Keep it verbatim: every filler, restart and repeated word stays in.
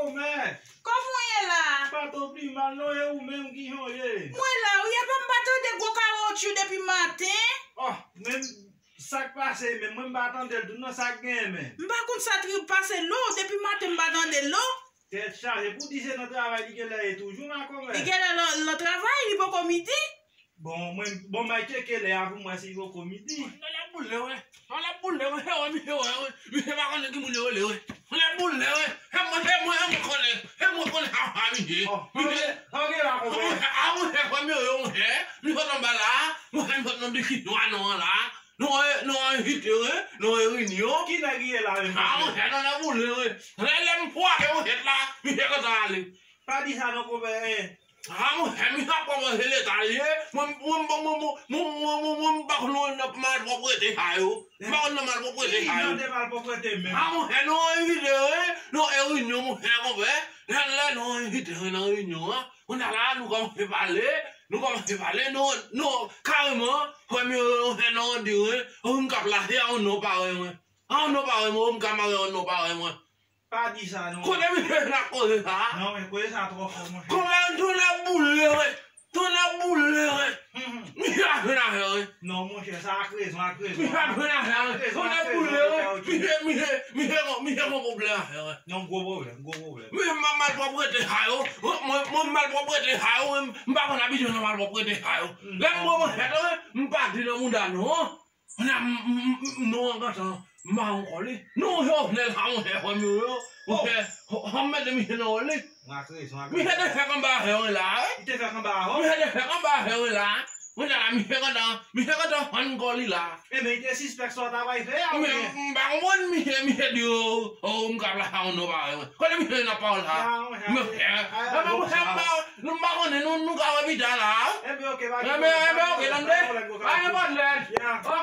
Kòman w ye la? Pa twò pi mal non, e ou menm, kijan w ye? Mwen la wi, epa m pa tande gwo kawotchou depi maten. Oh, men sa k pase menm? Mwen m pa tande l tou non, sa k genyen menm? M pa konn sa t pase lo, depi maten m pa tande lo. Tèt chaje, pou di se nan travay li genlè ye toujou, makomè. Li genlè nan, nan travay, li poko midi. Bon, mwen, bon, m a tcheke lè a pou m wè si l poko midi. Nan lè boule, wè. Nan lè boule, wè. He, wè, misye, wè, wè. Misye pa konnen ki moun yo rele, wè. Nan lè boule, wè. He, mwen, he, mwen, he, mwen konnen. He, mwen konnen, a, a, misye. Oh, misye. Anke, anke la, konpè. A, mwen, he, fè m yo, yo, mwen, he. Misye sot anba la. Mwen, he, misye sot nan bikini nwa, non, la. Nou, nou envite, wi, nou reyinyon. Ki nèg ki ye la menm? A, monchè, nan nan boule, wi. Lè, lè m frape, monchè, la, misye kontan ale. Pa di sa non, konpè, en. A, monchè, misye ap kòmanse leta, li ye. Mwen, mwen, mwen, mwen, mwen, mwen, mwen, mwen, m pa konn nan malpwòpte sa yo. M pa konn nan malpwòpte sa yo. Ki jan de malpwòpte menm? A, monchè, nou envite, wi, nou reyinyon, monchè, konpè. Lè, lè nou envite, wi, nan reyinyon an. Kounye a la, nou kòmanse pale, nou kòmanse pale, nou, nou, kareman, premye, nou fè nan di, wi, ou m k ap lage a yon non parèy mwen. A yon non parèy mwen, ou m ka mare yon non parèy mwen. Pa di sa, non. Kote misye vin ak koze sa a? Non, men koze sa a twò fò, monchè. Kòman tonnè boule, wi? Tonnè boule, wi. Mhm. Misye ap jwenn afè, wi. Non, monchè, sa ak rezon, ak rezon. Misye ap jwenn afè, wi. Ak rezon, tonnè ak rezon, boule, wi. Misye, misye, misye, misye gon pwoblèm afè, wi. Non, gwo pwoblèm, gwo pwoblèm. Men m pa malpwòpte sa yo. Mwen, mwen, mwen malpwòpte sa yo, mwen, m pa konn abitye nan malpwòpte sa yo. Mm. Lè m pran manchèt, wi, m pa di nan mouda non. Kounye a, m, m, m, m, non an gentan, m ba yon kòli. Non, Jovenel sa, monchè, fò m yo, yo. Monchè, fò, fò m mete misye nan wòl li. Misye te fè kanba avè w la, wi. Li te fè kanba avè w? Misye te fè kanba avè w la. Kounye a la, misye gentan, misye gentan fann kò li la. Enben, li te sispèk sa w ta pral fè a, oubyen? Men, m pa konprann misye, misye di, o, o, m ka plas a yon non parèy mwen. Kote misye nan pawòl sa? Misye, enben, monchè, m pa, nou m pa konnen, nou, nou ka wè pita la. Enben, oke, pa gen pwoblèm, pa gen pwoblèm, pa gen pwoblèm, pa gen pwoblèm.